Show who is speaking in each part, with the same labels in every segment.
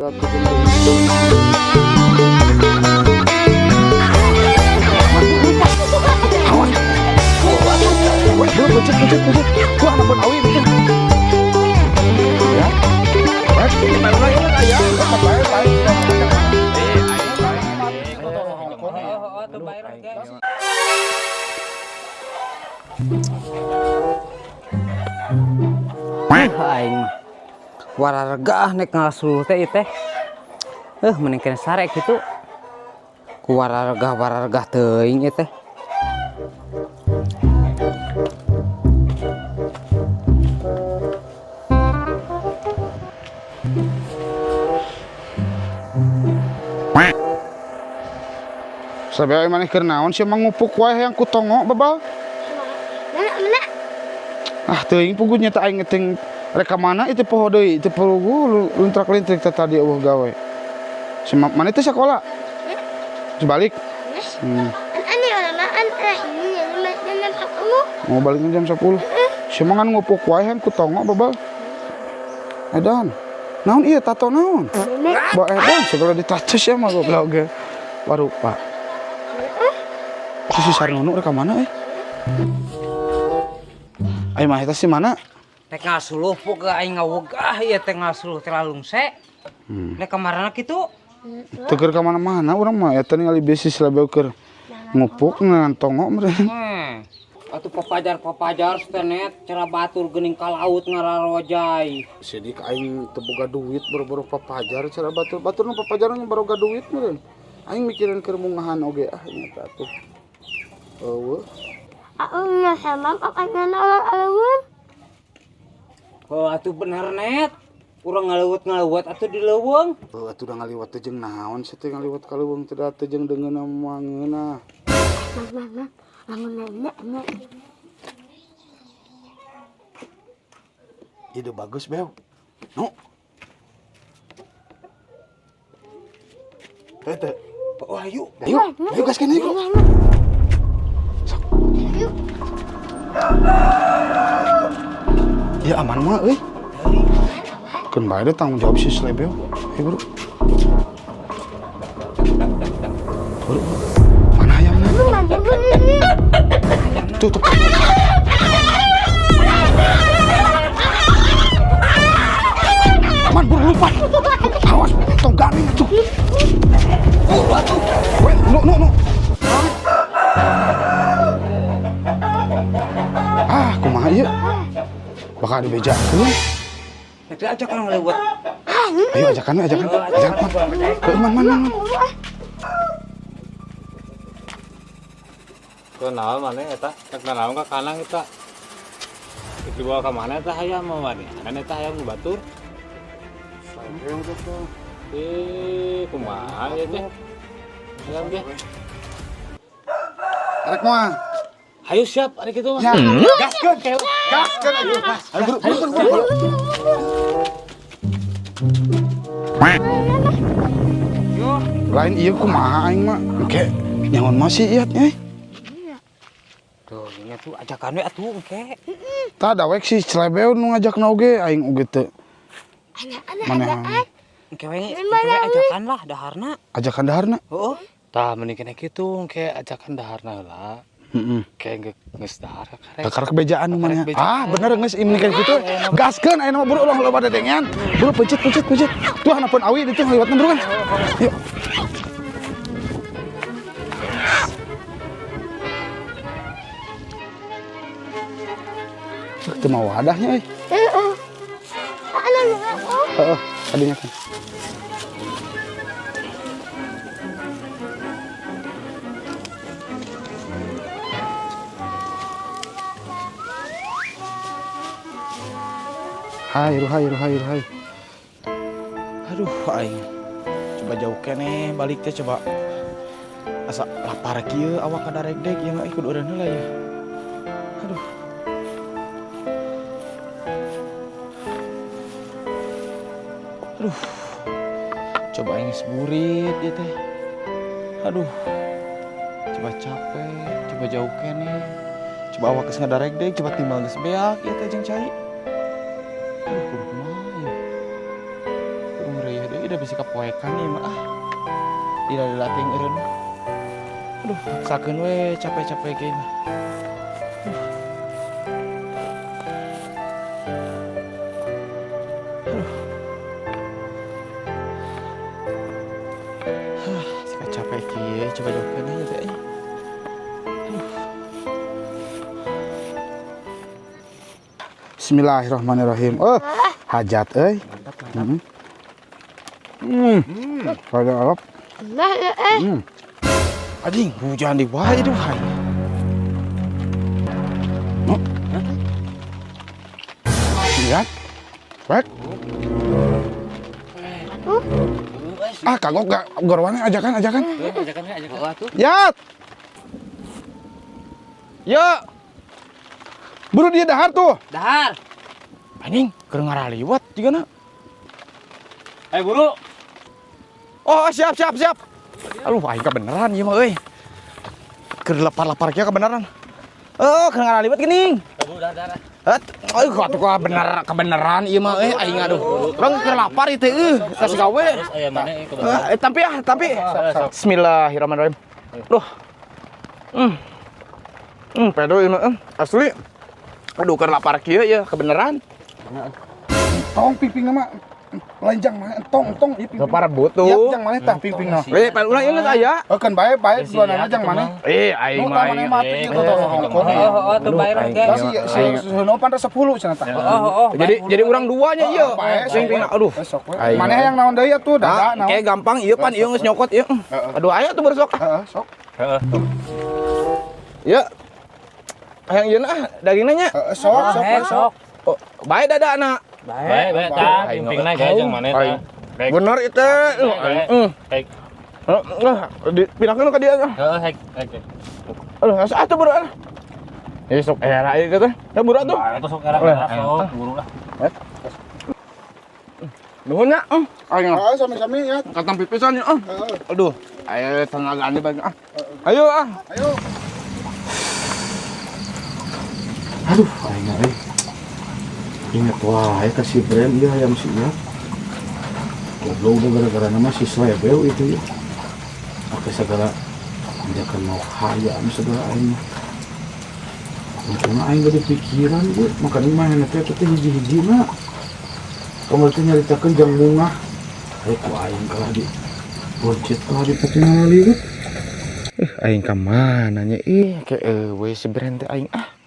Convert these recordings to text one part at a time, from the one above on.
Speaker 1: Awas. Weh, buru pencet, pencet, pencet. Gua anak pun awi itu. Ya. Weh, ya. Baik, baik.
Speaker 2: Aing mah warargah nek ngasuluh teh ieu teh. Mending kena sare kitu. Ku warargah warargah teuing ieu teh.
Speaker 1: Sabe maneh keur naon sia mah ngupuk wae yang ku tongo babal.
Speaker 3: Mana?
Speaker 1: Ah teuing puguh nya teh aing ngeting rek ka mana itu poho deui teu puguh luntrak-lintrik teh tadi eueuh gawe. Si maneh teh sakola? Geus balik? Mau baliknya jam 10. Si mah ngan ngupuk wae yang ku tongo babal. Edan. Naon ieu tato naon? Ba edan segala ditato sia mah goblok ge. Barupa. Si Sarnono rek ka mana euy? Ayo mah eta si mana?
Speaker 2: Nek ngasuluh puk aing ngawegah ieu teh ngasuluh teh lalungse. Nek kamarana kitu?
Speaker 1: Teu keur ka mana-mana urang mah eta ningali bisi label keur ngupuk ngan tongo meureun.
Speaker 2: Atuh papajar-papajar stenet cara batur geuning ka laut ngararojai.
Speaker 1: Sidik aing teu boga duit boro-boro papajar cara batur. Batur nu papajarna baroga duit meureun. Aing mikirin keur mungahan oge ah nya atuh. Eueuh.
Speaker 3: Aku nggak sama papanya alun.
Speaker 2: Oh, atuh bener net. Urang ngaleuwet-ngaleuwet atuh di leuweung.
Speaker 1: Heuh atuh da ngaliwat teh jeung naon sia teh ngaliwat ka leuweung teh da teh jeung deungeunna moal ngeunah.
Speaker 3: Mama, mama, mama.
Speaker 1: Ide bagus, Beo. Nu. Teh teh.
Speaker 2: Oh, ayo.
Speaker 1: Ayo, ayo gaskeun ayo. Sok. Ya aman mah euy. Keun bae deh tanggung jawab si Slebeo. Ayo bro. Bro, mana ayamnya? Tutup. Aman buru lupa. Awas, tong garing atuh. Buru atuh. Weh, nu nu nu. Ah, kumaha ieu? Bakal dibejakeun.
Speaker 2: Nek diajakan ngaleuwet.
Speaker 1: Ayo ajakan we, ajakan. Ajakan. Heuh, man man man.
Speaker 4: Kau naon mana eta? Rek naon ka kanang eta? Rek dibawa ka mana eta hayam mah mana? Kan eta hayam nu batur. Eh, kumaha ieu teh? Hayam teh.
Speaker 1: Arek moal.
Speaker 4: Hayu siap ari kitu mah.
Speaker 1: Ya, gaskeun. Gaskeun ayo. Ayo buru buru buru. Buru. Lain ieu kumaha aing mah. Engke nyaon masih ieu nya.
Speaker 2: Tuh, nya tuh ajakan we atuh engke.
Speaker 1: Tah dawek si Celebeo nu ngajakna oge aing oge teu.
Speaker 3: Anak-anak.
Speaker 2: Engke we ajakan lah daharna.
Speaker 1: Ajakan daharna?
Speaker 2: Heeh.
Speaker 4: Tah mending kene kitu engke ajakan daharna heula.
Speaker 1: Heeh.
Speaker 4: Kayak geus dahar karek.
Speaker 1: Karek bejaan nu mana. Ah, bener geus ini kayak kitu. Gaskeun ayeuna mah buru ulah loba dedengean. Buru pencet pencet pencet. Tuh hanapun awi ditu ngaliwatna buru kan. Yuk. Teu mau wadahnya euy.
Speaker 3: Heeh.
Speaker 1: Heeh, tadinya kan. Hai, hai, hai, hai.
Speaker 5: Aduh, aing. Coba jauh keneh balik teh coba. Asa lapar kieu awak kadarekdek ya ikut urang heula ya. Aduh. Aduh. Coba aing geus burit ieu teh. Aduh. Coba capek, coba jauh keneh. Coba awak geus ngadarekdek, coba timbal geus beak ieu teh jeung cai. Aduh, kudu kumaha ya. Kudu ngereyeh deui da Bisi kapoekan ieu mah ah. Lila-lila teuing eureun mah. Aduh, paksakeun we capek-capek ge mah. Aduh. Aduh. Sika capek kieu, coba jauhkeun aja teh.
Speaker 1: Bismillahirrahmanirrahim. Oh, hajat euy.
Speaker 2: Mantap, mantap.
Speaker 1: Kagak alap.
Speaker 3: Nah, ya, eh.
Speaker 5: Anjing, hujan di wae aduh aing.
Speaker 1: Lihat. Baik. Ah, kagok gak gorwannya ajakan ajakan.
Speaker 4: Ajakan ajakan.
Speaker 2: Oh, atuh.
Speaker 1: Yat.
Speaker 5: Ya,
Speaker 1: Buru dia dahar tuh.
Speaker 2: Dahar.
Speaker 5: anjing keur ngaraliwat jigana.
Speaker 4: Eh buru.
Speaker 5: Oh, siap siap siap. Aduh, aing kebenaran ieu mah euy. Keur lapar-lapar kieu kebenaran. Oh, keur ngaraliwat geuning.
Speaker 4: Buru dah dah.
Speaker 5: Et, euy kok atuh bener kebenaran ieu mah euy aing aduh. Urang keur lapar ieu teh euy, geus gawe.
Speaker 4: Terus aya mana ieu kebenaran.
Speaker 5: Tampi ah, tampi. Bismillahirrahmanirrahim. Duh. Pedo ieu mah asli. Aduh, keur lapar kieu ya kebenaran.
Speaker 1: Tong pingping nama lanjang mana entong entong ieu pingping.
Speaker 5: Lapar butuh.
Speaker 1: Iya, jang mana tah pingping na.
Speaker 5: Eh, pan urang ieu geus aya.
Speaker 1: Oh, kan bae bae dua nana jang mana.
Speaker 5: Eh, aing
Speaker 1: Nu
Speaker 5: mah
Speaker 1: tah mana
Speaker 5: aing.
Speaker 1: mah atuh ieu tuh hongkong.
Speaker 2: Oh, oh, tuh bayar oke.
Speaker 1: Tah si si si pan 10 cenah tah.
Speaker 2: Oh, oh, oh.
Speaker 5: Jadi urang duanya ieu.
Speaker 1: Bae
Speaker 5: Sing ping aduh.
Speaker 1: Sok we.
Speaker 5: Aing.
Speaker 1: Mana yang naon deui atuh dada
Speaker 5: Ah,
Speaker 1: naon.
Speaker 5: kayak gampang ieu pan ieu geus nyokot ieu. Aduh, aya tuh besok.
Speaker 1: Heeh, sok.
Speaker 4: Heeh.
Speaker 5: Ya. Hayang ieu ah dagingna nya.
Speaker 1: Heeh, sok sok
Speaker 2: Eh,
Speaker 1: we, sok.
Speaker 2: sok.
Speaker 5: Oh, bae dadana.
Speaker 4: Bae bae tah pimpingna ge jeung mana tah. Baik.
Speaker 5: Bener itu. Heeh.
Speaker 4: Baik.
Speaker 5: Heeh, dipindahkeun ka dia.
Speaker 4: Heeh, hek hek.
Speaker 5: Aduh, asa atuh buru ah. Eh, sok era ieu teh. Ya buru atuh.
Speaker 4: Bae tuh sok era sok buru lah.
Speaker 5: Nuhun nya. Ayo.
Speaker 1: Heeh, sami-sami ya.
Speaker 5: Katam pipisan ya. Aduh, ayo tenagaan bagi ah. Ayo ah.
Speaker 1: Ayo. Aduh, aing euy. Ingat wae ka si brand ieu hayam si ieu. Goblok udah gara-gara nama si Slebeu itu ya. Oke segala ajakan mau hayam segala aing mah. Untungna aing gak pikiran bu, makanya mah teh teh hiji-hiji na. Kamu teh nyaritakeun jang mungah. Ayo ku aing kalah di boncet kalah di peti ngaliwet.
Speaker 5: Aing ka mana nya ih kayak eueuh si brand teh aing ah.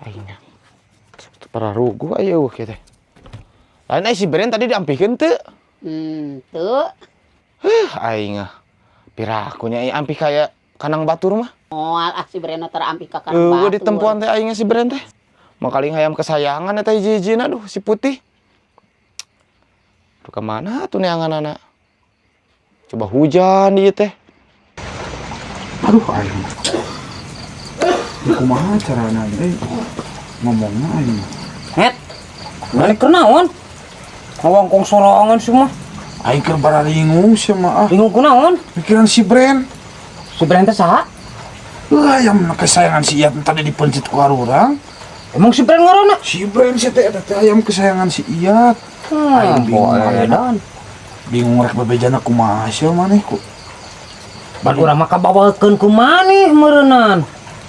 Speaker 5: Aing para ruguh aya eueuh kieu teh. Lain ai si brand tadi diampihkeun teu?
Speaker 6: Tuh.
Speaker 5: Aing ah. Piraku nya aing ampih kaya kanang batur mah.
Speaker 6: Moal ah si brand tara ampih ka kanang
Speaker 5: Eueuh
Speaker 6: batur.
Speaker 5: ditempuan teh aing si brand teh. Makaling hayam kesayangan eta hiji-hijina aduh si putih. Duh ka mana tuh neanganana? Coba hujan ieu teh.
Speaker 1: Aduh aing. Ya kumaha carana euy? Ngomongna aing.
Speaker 2: Het. Balik keur naon? Ngawangkong sorangan sih mah.
Speaker 1: Aing keur bararingung sia mah ah.
Speaker 2: Bingung kunaon?
Speaker 1: Pikiran si brand.
Speaker 2: Si brand teh saha?
Speaker 1: Ayam kesayangan si Iyat tadi dipencet ku arurang.
Speaker 2: Emang si brand ngaranna?
Speaker 1: Si brand si teh eta teh ayam kesayangan si Iyat. Aing bingung ayeuna. Bingung rek bebejana kumaha sia maneh ku.
Speaker 2: Ban urang mah kabawakeun ku maneh meureunnan.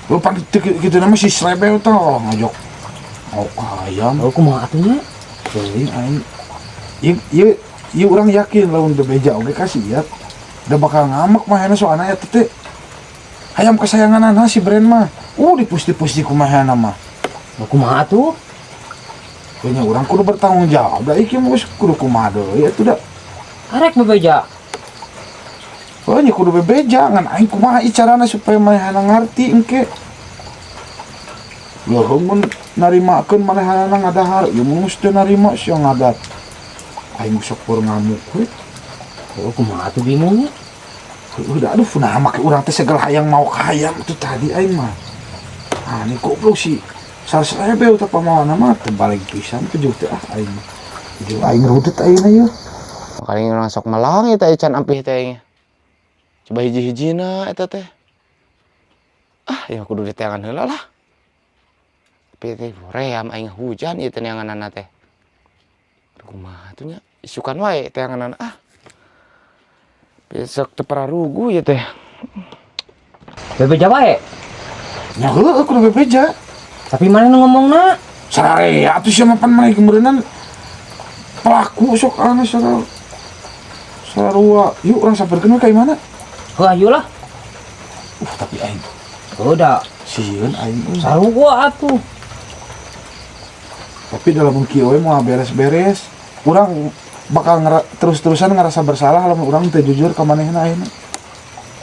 Speaker 1: Lu pan kitu nama si Srebel teh ngajok. Oh ayam.
Speaker 2: Oh kumaha atuh nya?
Speaker 1: Teuing aing. Ieu ieu ieu urang yakin lamun bebeja oge ka si Iyat. Da bakal ngamek mah soalna eta teh ayam kesayangan si brand mah. Dipusti-pusti kumaha mah.
Speaker 2: Oh kumaha atuh?
Speaker 1: Kayaknya orang kudu bertanggung jawab dah iki mah geus kudu kumaha deui atuh da.
Speaker 2: Arek bebeja.
Speaker 1: Oh nya kudu bebeja ngan aing kumaha ieu carana supaya manehna ngarti engke. Loh mun narimakeun manehna ngadahar, ieu mun geus teu narima sia ngadat. Aing sok pur ngamuk we.
Speaker 2: Oh kumaha atuh bingung nya?
Speaker 1: Udah aduh nah make urang teh segala hayang mau ka hayam tuh tadi aing mah. Ah ini goblok sih. Sarsrebeu teh pamawana mah teu balik pisan pejuh teh ah aing. Pejuh aing rudet ayeuna yeuh.
Speaker 5: Makaling urang sok melang eta can ampih teh aing. Coba hiji-hijina eta teh. Ah, ya kudu diteangan heula lah. Tapi teh hoream aing hujan ieu teh neanganana teh. Kumaha atuh nya? Isukan wae teanganan ah. Besok teu pararugu ya teh.
Speaker 2: Bebeja wae.
Speaker 1: Nya heueuh kudu bebeja.
Speaker 2: Tapi mana nu ngomongna?
Speaker 1: Sararea atuh sia mah pan maneh kemeureunnan pelaku sok aneh sarua. Sarua. Yuk urang samperkeun we ka imahna.
Speaker 2: Heuh ayo lah.
Speaker 1: Tapi aing
Speaker 2: Udah,
Speaker 1: sieun aing euy.
Speaker 2: sarua atuh.
Speaker 1: Tapi dalam kieu we moal beres-beres. Urang bakal terus-terusan ngerasa bersalah lamun urang teu jujur ka manehna ayeuna.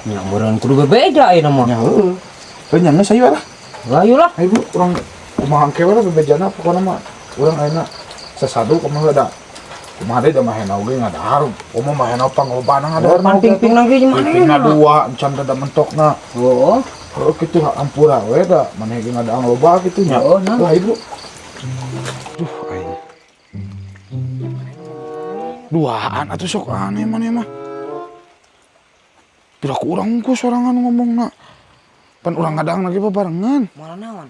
Speaker 2: Nya meureun kudu bebeja ayeuna mah.
Speaker 1: Nya heueuh. Heuh nya geus ayo lah.
Speaker 2: Heuh ayo lah.
Speaker 1: Ayo bu, urang kumaha engke we lah bebejana pokona mah urang ayeuna sasadu kumaha da. Kumaha deui da mahena oge ngadahar. Komo mahena panglobana ngadahar.
Speaker 2: Pan ping-ping lagi manehna.
Speaker 1: Ping-pingna dua encan da mentokna.
Speaker 2: Heuh.
Speaker 1: Heuh kitu hampura we da maneh ge ngadaang loba kitu nya.
Speaker 2: Heuh, nah.
Speaker 1: Lah ibu. Duh aing. Duaan atuh sok aneh maneh mah. Pira ku urang ku sorangan ngomongna. Pan urang ngadaang lagi babarengan.
Speaker 2: Moal naon?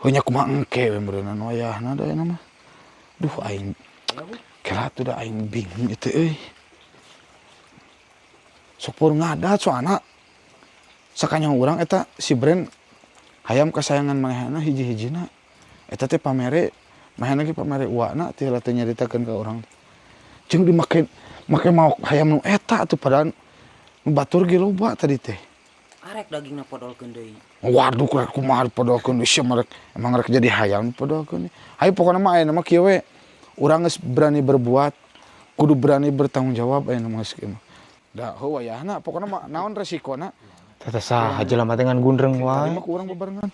Speaker 1: Heuh nya kumaha engke we meureunna wayahna da ayeuna mah. Duh aing. Kira atuh da aing bingung ieu teh euy. Sok pur ngadat soalna. Sakanya urang eta si brand hayam kasayangan manehna hiji-hijina. Eta teh pamere manehna ge pamere uakna teh heula teh nyaritakeun ka urang. Jeung dimake make maok hayam nu eta atuh padahal nu batur ge loba tadi teh.
Speaker 2: Arek dagingna podolkeun deui.
Speaker 1: Waduh rek kumaha dipodolkeun deui sia mah rek emang rek jadi hayam dipodolkeun. Hayu pokona mah ayeuna mah kieu we. Urang geus berani berbuat, kudu berani bertanggung jawab ayeuna mah geus kieu mah. Da heuh wayahna pokona mah naon resikona.
Speaker 5: Teh saha jelema teh ngan gundreng wae.
Speaker 1: Tadi mah ku urang bebarengan.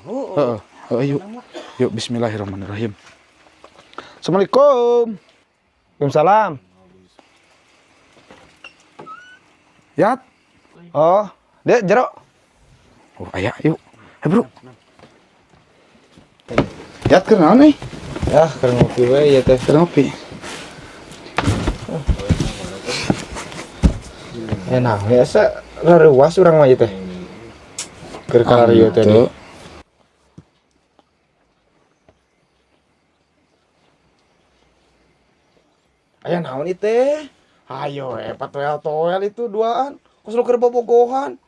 Speaker 1: Heeh, heeh yuk. Yuk bismillahirrahmanirrahim. Assalamualaikum.
Speaker 5: Waalaikumsalam.
Speaker 1: Yat.
Speaker 5: Oh, Dek, jero.
Speaker 1: Oh, aya yuk. Hey, bro. Yat keur naon euy?
Speaker 5: Ya, keur ngopi we ieu teh.
Speaker 1: Keur ngopi.
Speaker 5: Enak, biasa raruas urang mah ieu teh. Keur kararieu teh. Aya naon ieu teh? Hayo we patoel-toel itu duaan. Kos nu keur bobogohan.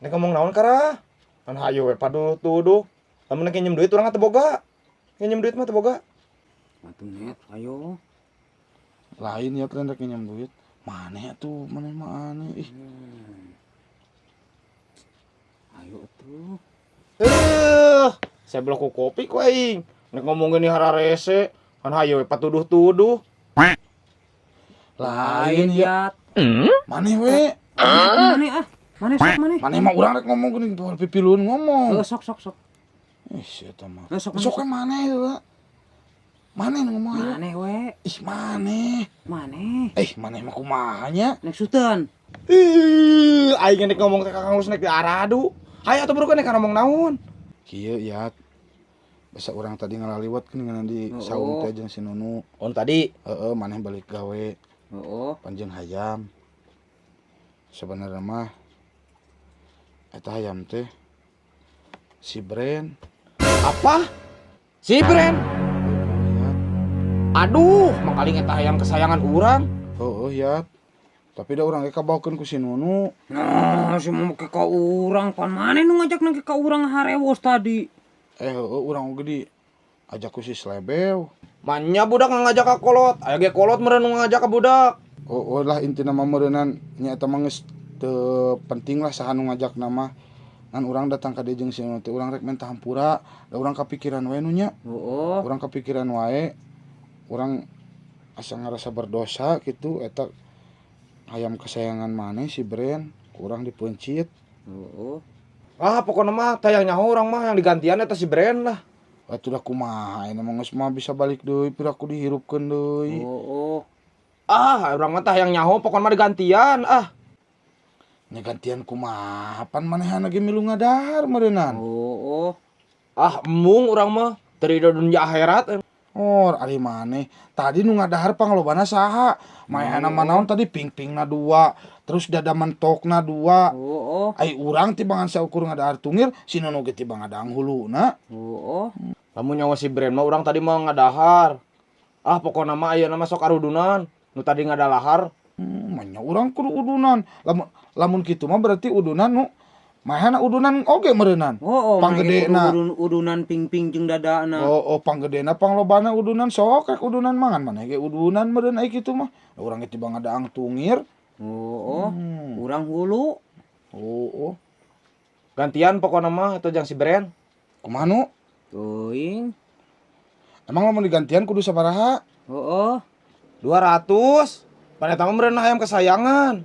Speaker 5: Nek ngomong naon kara? Kan hayo we paduh-tuduh. Lamun nek nginjem duit urang teu boga. Nginjem duit mah teu boga.
Speaker 2: Atuh net, ayo.
Speaker 1: Lain ya kalian rek nginjem duit. Maneh atuh, maneh mah aneh ih.
Speaker 2: Ayo atuh.
Speaker 5: Saya belok ku kopi ku aing. Nek ngomong gini hararese, kan hayo we patuduh-tuduh.
Speaker 1: Lain ya. Maneh we.
Speaker 2: Maneh ah. Maneh sok maneh.
Speaker 1: Maneh mah urang rek ngomong geuning pipiluun ngomong.
Speaker 2: Heuh sok sok sok.
Speaker 1: Ih sia eta mah.
Speaker 2: Sok
Speaker 1: Sok we maneh heula. Maneh nu ngomong ayo.
Speaker 2: Maneh we.
Speaker 1: Ih maneh.
Speaker 2: Maneh.
Speaker 1: Maneh mah kumaha nya?
Speaker 2: Nek suteun.
Speaker 5: Ih, aing nek ngomong teh Kakang Lus nek diaradu. Hayo atuh bro nek ngomong naon.
Speaker 1: Kieu ya. Basa urang tadi ngalaliwat geuningan di saung teh jeung si Nunu.
Speaker 5: On tadi.
Speaker 1: Heeh, maneh balik gawe.
Speaker 2: Heeh.
Speaker 1: Panjeun hayam. Sebenarnya mah eta hayam teh si Brand.
Speaker 5: Apa? Si Brand? Aduh, mangkaling eta hayam kesayangan urang.
Speaker 1: Heeh, ya. Tapi da urang ge kabawakeun ku si Nunu.
Speaker 2: Nah, si mau ke ka urang pan maneh nu ngajak nang ka urang harewos tadi.
Speaker 1: Heeh, urang oge di ajak ku si Slebew.
Speaker 5: Manya budak ngajak ka kolot, aya ge kolot meureun nu ngajak ka budak.
Speaker 1: Oh, oh lah intina mah meureunan nya eta mah geus teu penting lah saha nu ngajak nama. Ngan urang datang ka dieu jeung si Nunu teh urang rek minta hampura, da urang kapikiran wae nu nya.
Speaker 2: Heeh.
Speaker 1: Urang kapikiran wae. Urang asa ngarasa berdosa gitu eta hayam kesayangan maneh si Brand kurang dipeuncit.
Speaker 2: Heeh.
Speaker 5: Ah, pokona mah tayang nyaho urang mah yang digantian eta si Brand lah.
Speaker 1: Atuh da kumaha ayeuna mah geus mah bisa balik deui piraku dihirupkeun deui.
Speaker 2: Heeh.
Speaker 5: Ah, urang mah tah yang nyaho pokona mah digantian ah.
Speaker 1: Nya gantian kumaha pan manehna ge milu ngadahar meureunnan.
Speaker 2: Heeh.
Speaker 5: Ah, embung urang mah teu dunia akhirat.
Speaker 1: Oh, ari maneh. Tadi nu ngadahar panglobana saha? Manehna mah naon tadi ping-pingna dua, Terus dada mentokna 2.
Speaker 2: Oh, oh.
Speaker 1: Ai urang timbangan saukur ngadahar tungir, si Nono ge tibang ngadang huluna.
Speaker 2: Oh, oh.
Speaker 5: Lamun nyawa si Bren mah urang tadi mau ngadahar. Ah, pokokna mah ayeuna mah sok arudunan. Nu tadi ngadalahar.
Speaker 1: Manya urang kudu udunan. Lamun lamun kitu mah berarti udunan nu mahana udunan oge meureunnan.
Speaker 2: Oh, oh,
Speaker 1: Panggedena.
Speaker 2: Udun, udunan ping-ping jeung dadana.
Speaker 1: Oh, oh, panggedena panglobana udunan, sok rek udunan mangan maneh ge udunan meureun ai kitu mah. Urang ge tibang ngadaang tungir.
Speaker 2: Oh, oh. Urang hulu.
Speaker 1: Oh, oh.
Speaker 5: Gantian pokokna mah atau jang si Bren.
Speaker 1: Kumaha nu?
Speaker 2: Teuing.
Speaker 1: Emang lamun digantian kudu sabaraha?
Speaker 2: Oh, oh.
Speaker 5: 200. Pan eta mah meureun hayam kesayangan.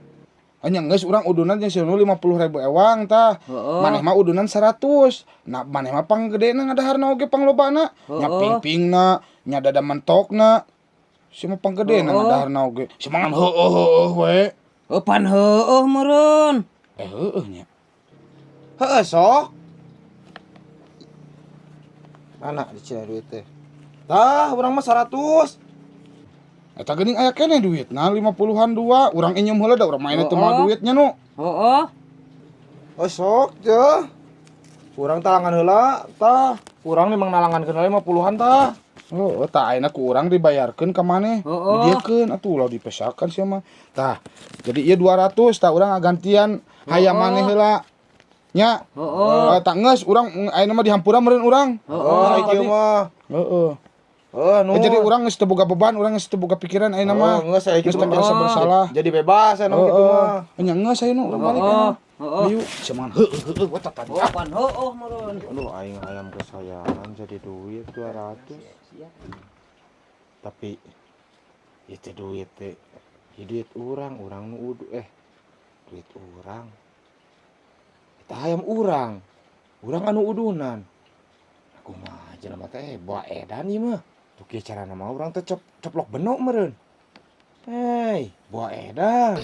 Speaker 1: Hanya geus urang udunan jeung si Nunu 50.000 ewang tah.
Speaker 2: Heeh.
Speaker 1: Maneh mah udunan 100. Nah, maneh mah panggedena ngadaharna oge panglobana. Nya
Speaker 2: Heeh.
Speaker 1: pingpingna, nya dada mentokna. Si mah panggedena
Speaker 2: Heeh.
Speaker 1: ngadaharna oge. Si mah ngan heueuh heueuh we.
Speaker 2: Oh, pan heueuh meureun.
Speaker 1: Eh heueuh nya.
Speaker 5: Heeh, sok. Mana di cina duit teh? Tah, urang mah 100.
Speaker 1: Eta geuning aya keneh duitna 50-an 2. Urang inyum heula da urang main teu moal
Speaker 2: Heeh.
Speaker 1: duitnya nu.
Speaker 2: Oh, oh.
Speaker 5: Oh, sok je. Urang talangan heula, tah. Urang memang nalangan kenal 50-an tah.
Speaker 1: Oh, tah ayeuna ku urang dibayarkeun ka maneh.
Speaker 2: Heeh.
Speaker 1: Didiekeun atuh ulah dipesakan sia mah. Tah, jadi ieu 200 tah urang ngagantian hayam maneh heula. Nya.
Speaker 2: Heeh.
Speaker 1: Eh, tak geus urang ayeuna mah dihampura meureun urang.
Speaker 5: Oh, ieu mah.
Speaker 1: Heeh.
Speaker 5: Oh, nu.
Speaker 1: Eh, jadi urang geus teu boga beban, urang geus teu boga pikiran ayeuna mah.
Speaker 5: Oh, geus aya
Speaker 1: Geus
Speaker 5: kitu
Speaker 1: teu merasa bersalah.
Speaker 5: Jadi bebas aya kitu mah.
Speaker 1: Heeh. Nya geus ayeuna urang balik
Speaker 2: Oh,
Speaker 1: ayeuna.
Speaker 2: oh.
Speaker 1: Ayo, cuman heueuh heueuh we tah tadi.
Speaker 2: Oh, pan heueuh meureun.
Speaker 5: Aduh, aing ayam kesayangan jadi duit 200. Tapi itu duit teh, ieu duit urang, urang nu udu duit urang. Eta hayam urang. Urang anu udunan. Kumaha jelema teh bawa edan ieu mah. Tuh kieu carana mah urang teh coplok benok meureun. Hei, bawa edan.